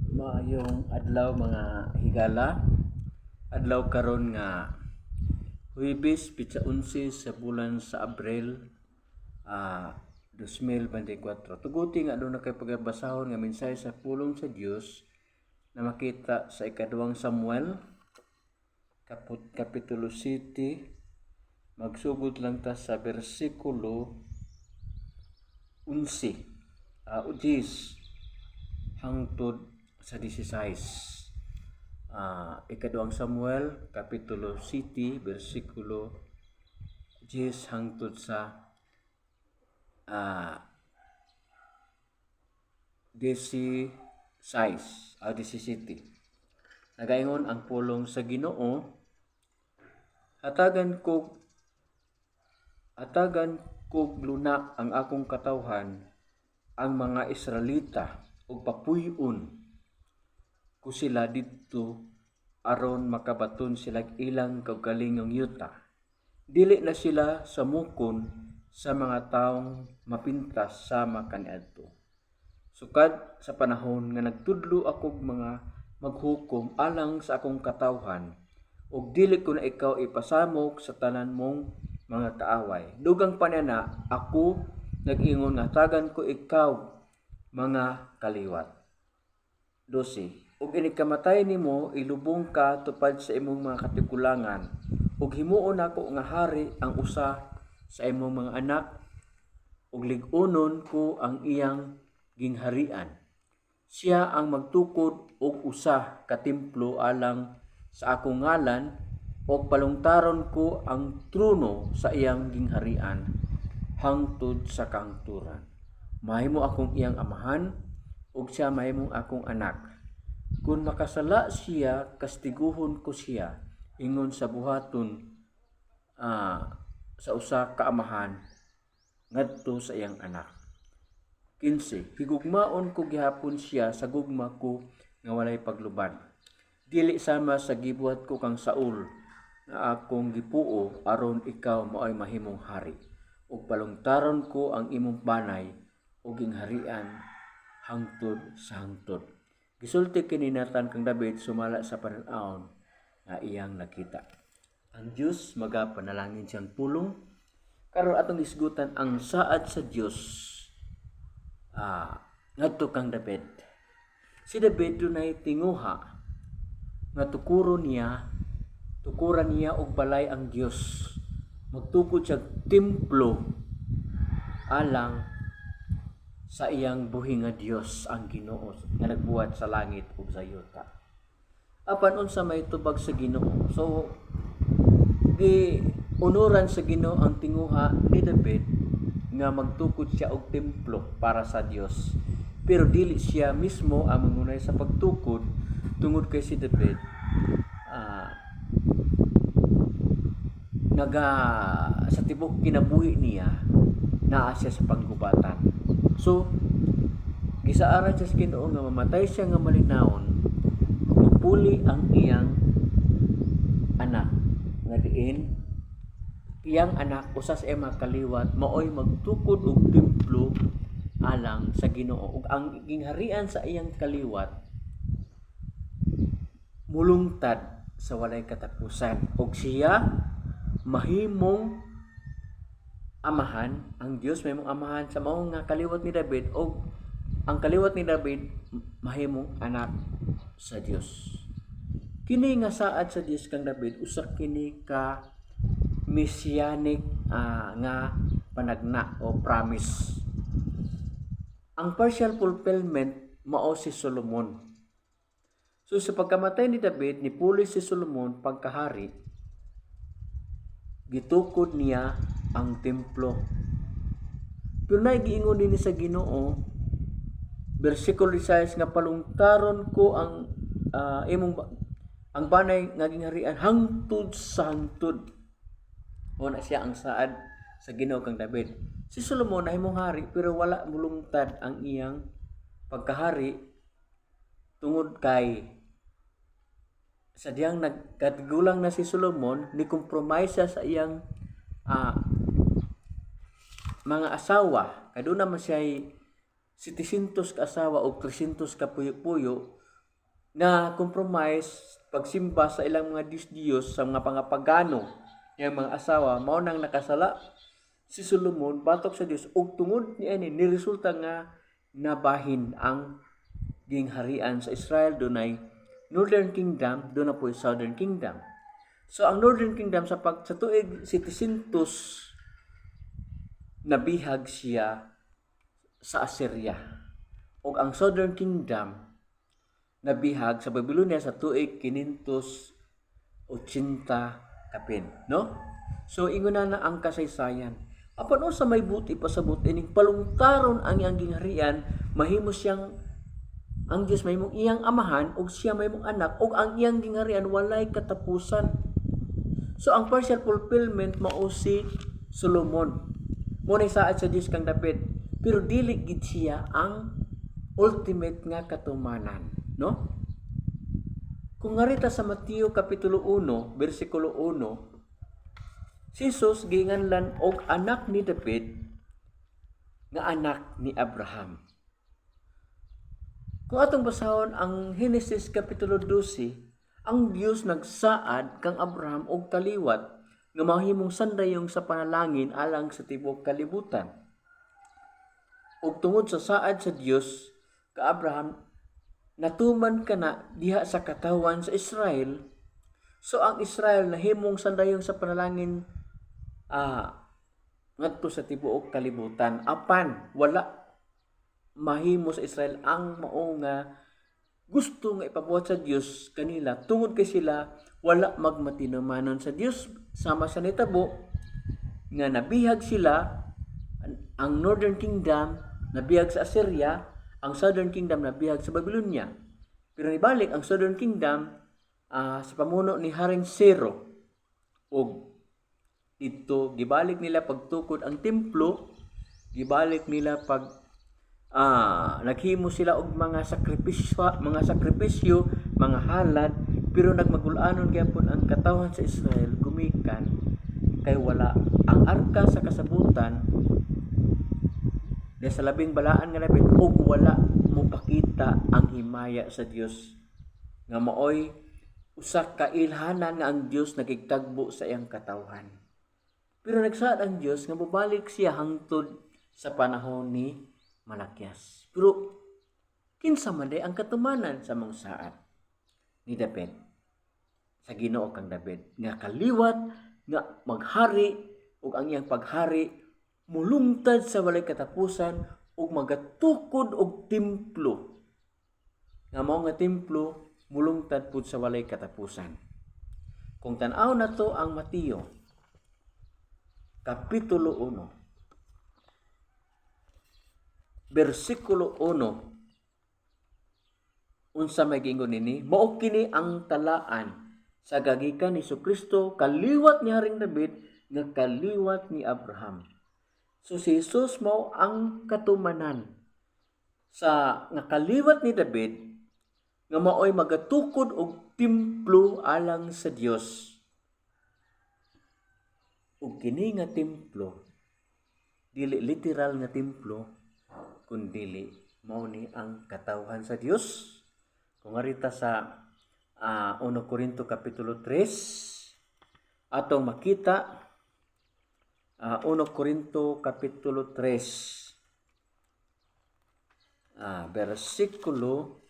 Maayong adlaw, mga higala. Adlaw karon nga Huwebes, petsa 11 sa bulan sa Abril 2024. Tuguti nga aduna kay pagabasahon nga mensahe sa pulong sa Dios na makita sa Ikaduhang Samuel Kapitulo 7. Magsugod lang ta sa bersikulo 11, 10 hangtod sa 16. Ikaduhang Samuel Kapitulo 7, bersikulo 10 hangtod sa 16, 17. Nagaingon ang pulong sa Ginoo: Hatagan kog lunak ang akong katawhan, ang mga Israelita, ug papuy-on ko sila didto aron makabaton sila ilang kaugalingong yuta. Dili na sila samukon sa mga taong mapintas sama kaniadto. Sukad sa panahon nga nagtudlo akog mga maghukom alang sa akong katawhan, ug dili ko na ikaw ipasamok sa tanan mong mga kaaway. Dugang pa niana, ako nag-ingon nga hatagan ko ikaw mga kaliwat. 12. Ug inig kamatay nimo, ilubong ka tupad sa imong mga katigulangan, ug himuon nako nga hari ang usa sa imong mga anak, ug lig-unon ko ang iyang gingharian. Siya ang magtukod og usa ka templo alang sa akong ngalan, ug palungtaron ko ang trono sa iyang gingharian hangtod sa kahangturan. Mahimo akong iyang amahan ug siya mahimong akong anak. Kung makasala siya, kastiguhon ko siya ingon sa buhaton sa usa ka amahan ngadto sa iyang anak. 15. Higugmaon ko gihapon siya sa gugma ko nga walay pagluban. Dili sama sa gibuhat ko kang Saul nga akong gipuo aron ikaw maoy mahimong hari. Ug palungtaron ko ang imong banay ug gingharian hangtod sa hangtod. Gisulti kini Nathan kang David sumala sa panan-awon nga iyang nakita. Ang Dios magapanalangin siyang pulong. Karon atong isgutan ang saad sa Dios ngadto kang David. Si David dunay tinguha nga tukuran niya og balay ang Dios. Magtukod siya templo alang sa iyang buhi nga Dios, ang Ginoo nga nagbuhat sa langit ug sa yuta. Apan unsa may tubag sa Ginoo? So gi unuran sa Ginoo ang tinguha ni David nga magtukod siya og templo para sa Dios. Pero dili siya mismo ang mangunay sa pagtukod tungod kay si David naga sa tibok kinabuhi niya naa siya sa panggubatan. So gisaaran siya sa Ginoo nga mamatay siya nga malinawon, mupuli ang iyang anak nga diin iyang anak, usa sa iyang mga kaliwat, maoy magtukod og templo alang sa Ginoo ug ang gingharian sa iyang kaliwat mulungtad sa walay katapusan ug siya mahimong amahan, ang Dios mahimong amahan sa mao nga kaliwat ni David ug ang kaliwat ni David mahimong anak sa Dios. Kini nga saad sa Dios kang David, usa kini ka messianic nga panagna o promise. Ang partial fulfillment mao si Solomon. So sa pagkamatay ni David, nipuli si Solomon pagkahari, gitukod niya ang templo. Pero naay giingon din sa Ginoo, bersikulo 16, nga palungtaron ko ang imong ang banay nga gingharian hangtod sa hangtod. O na siya ang saad sa Ginoo kang David. Si Solomon nahimong hari pero wala mulungtad ang iyang pagkahari tungod kay sa diyang nagkatigulang na si Solomon, ni compromise siya sa iyang mga asawa. Kay doon naman siya 700 ka asawa o 300 ka puyo-puyo. Na compromise pagsimba sa ilang mga Diyos-Diyos, sa mga pangapagano niyang mga asawa. Mao nang nakasala si Solomon batok sa Dios ug tungod niini niresulta nga nabahin ang gingharian sa Israel. Dunay Northern Kingdom, duna poy Southern Kingdom. So ang Northern Kingdom sa tuig 700 nabihag siya sa Assyria ug ang Southern Kingdom nabihag sa Babylonia sa tuig 580 kapin, no? So ingon na ang kasaysayan. Apan unsa may buot ipasabot ining palungtaron ang iyang gingharian, mahimo siyang ang Dios mahimong iyang amahan ug siya mahimong anak ug ang iyang gingharian walay katapusan. So ang partial fulfillment mao si Solomon. Mao nay saad sa Dios kang David, pero dili gid siya ang ultimate nga katumanan, no? Kung ngarita sa Mateo kapitulo 1, bersikulo 1, si Jesus ginganlan og anak ni David nga anak ni Abraham. Kung atong basahon ang Henesis kapitulo 12, ang Dios nagsaad kang Abraham og kaliwat nga mahimong sandayong sa panalangin alang sa tibuok kalibutan. Ug tungod sa saad sa Dios ka Abraham, natuman kana diha sa katawhan sa Israel. So ang Israel nahimong sandayong sa panalangin ngadto sa tibuok kalibutan. Apan wala mahimo sa Israel ang mao nga gusto nga ipabuhat sa Dios kanila tungod kay sila wala magmatinumanon sa Dios, sama sa nitabo nga nabihag sila. Ang Northern Kingdom nabihag sa Assyria, ang Southern Kingdom nabihag sa Babylonia. Pero nibalik ang Southern Kingdom sa pamuno ni Haring Ciro ug didto gibalik nila pagtukod ang templo, gibalik nila pag naghimo sila og mga sakripisyo, mga halad, pero nagmagul-anon gyapon ang katawhan sa Israel gumikan kay wala ang arka sa kasabutan diha sa labing balaan nga dapit ug wala mopakita ang himaya sa Dios nga maoy usa ka ilhanan nga ang Dios nagigtagbo sa iyang katawhan. Pero nagsaad ang Dios nga mobalik siya hangtod sa panahon ni Malakias. Pero kinsa man day ang katumanan sa mga saad ni David, sa Ginoo kang David nga kaliwat nga maghari ug ang iyang paghari mulungtad sa walay katapusan ug magatukod og templo nga mao nga templo mulungtad pud sa walay katapusan? Kung tan-aw nato ang Mateo kapitulo 1 bersikulo 1, unsa may giingon nini? Mao kini ang talaan sa gagikan ni Kristo, kaliwat ni Haring David nga kaliwat ni Abraham. So si Jesus mao ang katumanan sa nga kaliwat ni David nga maoy magatukod og templo alang sa Dios. Ug kini nga templo dili literal nga templo, kundili mao ni ang katawhan sa Dios. Kung arita sa 1 Corinto kapitulo 3, atong makita, 1 Corinto kapitulo 3 bersikulo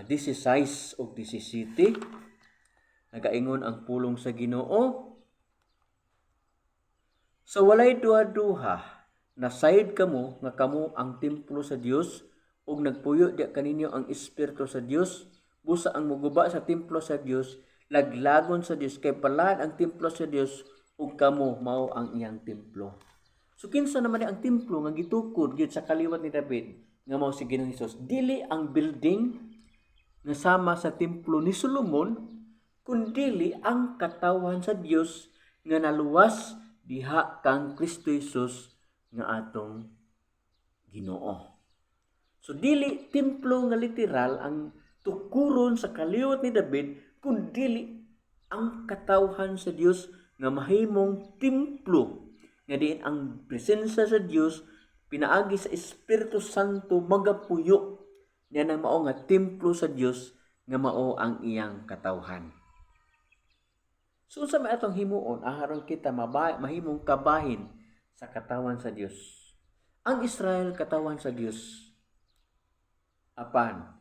16 ug 17, nagaingon ang pulong sa Ginoo: "Sa walay duha-duha, nasayod kamo nga kamo ang templo sa Dios ug nagpuyo diya kaninyo ang Espiritu sa Dios. Busa ang muguba sa templo sa Dios, laglagon sa Dios, kay balaan ang templo sa Dios ug kamo mao ang iyang templo." So kinsa naman ni ang templo nga gitukod gyud sa kaliwat ni David nga mao si Ginoong Hesus? Dili ang building nga sama sa templo ni Solomon, kundili ang katawhan sa Dios nga naluwas diha kang Kristo Jesus nga atong Ginoo. So dili templo nga literal ang tukuron sa kaliwat ni David, kundili ang katawhan sa Dios nga mahimong templo nga diin ang presensya sa Dios pinaagi sa Espiritu Santo magapuyo. Niya nang mao nga templo sa Dios nga mao ang iyang katawhan. So unsa may atong himuon aron kita mahimong kabahin sa katawan sa Dios? Ang Israel, katawan sa Dios. Apan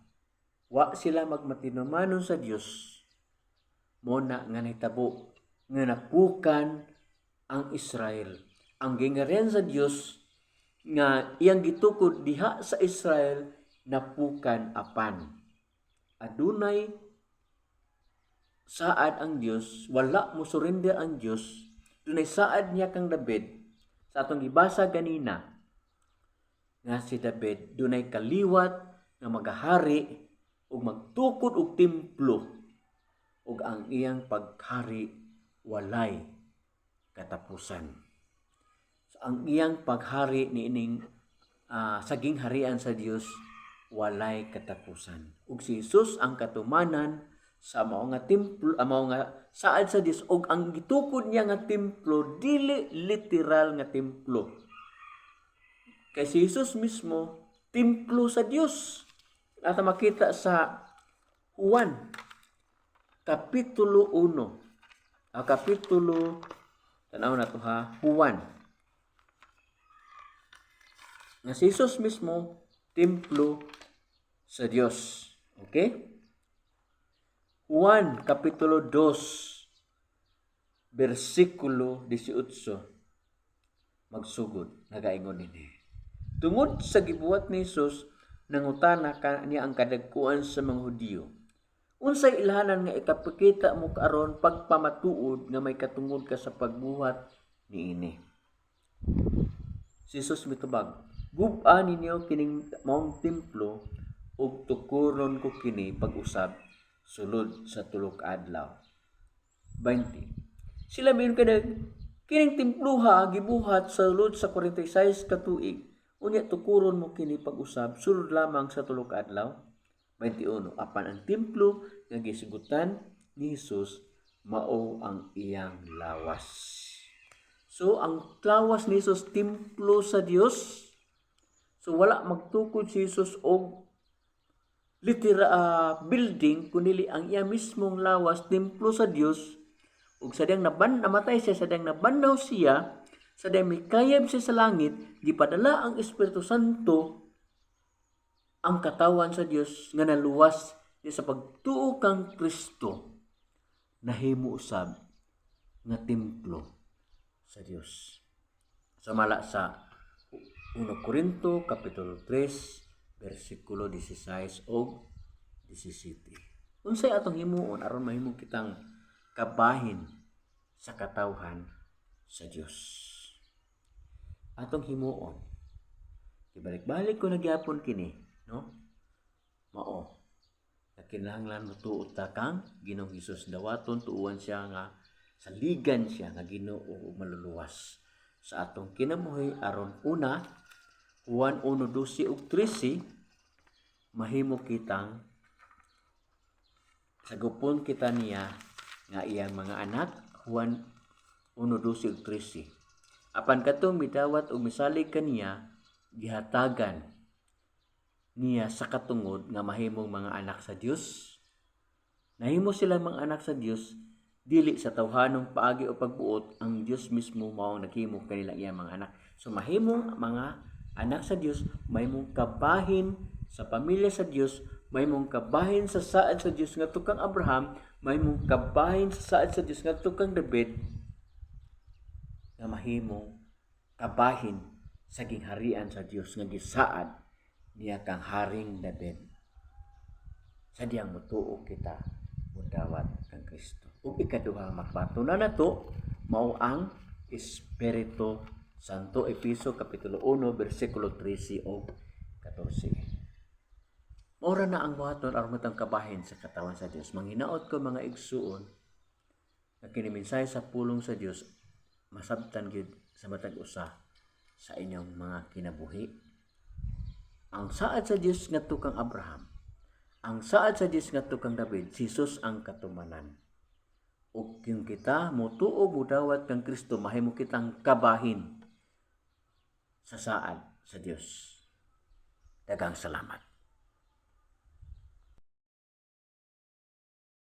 wa sila magmatinumanon sa Dios, mo na nga nahitabo nga napukan ang Israel. Ang gingharian sa Dios nga iyang gitukod diha sa Israel napukan, apan adunay saad ang Dios, wala mo surrender ang Dios. Dunay saad niya kang David sa atong gibasa ganina nga si David dunay kaliwat nga magahari ug magtukod og templo ug ang iyang paghari walay katapusan. So, ang iyang paghari niining sa gingharian sa Dios walay katapusan. Ug si Jesus ang katumanan sa mao nga templo, mao nga saad sa Dios, ug ang gitukod niya nga templo dili literal nga templo. Kay si Jesus mismo templo sa Dios. At makita sa Juan kapitulo 1. Ang kapitulo, tanaw na to ha, Juan. Nga si Jesus mismo templo sa Dios. Okay? Juan kapitulo 2 bersikulo 18 magsugod, nagaingon ini. Tungod sa gibuhat ni Jesus, nangutana ka niya ang kadagkuan sa mga Hudiyo. "Unsay ilhanan nga ikapakita mo karon pagpamatuod nga may katungod ka sa pagbuhat niini?" Si Jesus mitubag, "Gub-a ninyo kining maong templo ug tukuron ko kini pag-usab sulod sa 3 ka adlaw." 20. Sila miingon kaniyang, "Kining templuha gibuhat sa sulod sa 46 ka tuig. Unya tukuron mo kini pag-usab sulod lamang sa 3 ka adlaw?" 21. Apan ang templo nga gisugutan ni Jesus mao ang iyang lawas. So ang lawas ni Jesus templo sa Dios. So wala magtukod si Jesus og literal building, kundi ang iya mismong lawas templo sa Dios. Ug sa diyang namatay siya, sa diyang nabanhaw siya, sa diyang mikayab siya sa langit, gipadala ang Espiritu Santo, ang katawan sa Dios nga naluwas niya sa pagtuo kang Kristo nahimo usab nga templo sa Dios. Sumala sa 1 Korinto kapitulo 3 bersikulo 16 ug 17. Unsay atong himuon aron mahimo kitang kabahin sa katawhan sa Dios? Atong himuon, ibalik-balik ko na gyapon kini, no? Mao na kinahanglan motuo ta kang Ginoong Hesus, dawaton, tuuan siya nga saligan siya nga Ginoo ug maluluwas sa atong kinabuhi aron una, Juan 1:12 ug 13, mahimo kitang sagupon kita niya nga iyang mga anak. Juan 1:12 ug 13: Apan katong midawat ug misalig kaniya, gihatagan niya sa katungod nga mahimong mga anak sa Dios. Nahimo sila mga anak sa Dios dili sa tawhanong paagi o pagbuot, ang Dios mismo mao ang naghimo kanila iyang mga anak. So mahimong mga anak sa Dios, mahimong kabahin sa pamilya sa Dios, mahimong kabahin sa saad sa Dios ngadto kang Abraham, mahimong kabahin sa saad sa Dios ngadto kang David, nga mahimong kabahin sa gingharian sa Dios nga gisaad niya kang Haring David sa diyang mutuo kita, mudawat kang Kristo. Ug ikaduha, mabaton na nato mao ang Espiritu Santo, Efeso kapitulo 1 bersikulo 13 ug 14. Mao ra na ang buhaton aron matang kabahin sa katawan sa Dios. Manghinaot ko, mga igsuon, nga kini mensahe sa pulong sa Dios masabtan gyud sa matag usa sa inyong mga kinabuhi. Ang saad sa Dios ngadto kang Abraham, ang saad sa Dios ngadto kang David, si Jesus ang katumanan. Ug kung kita motuo, mudawat kang Kristo, mahimo kitang kabahin sa saad sa Dios. Daghang salamat.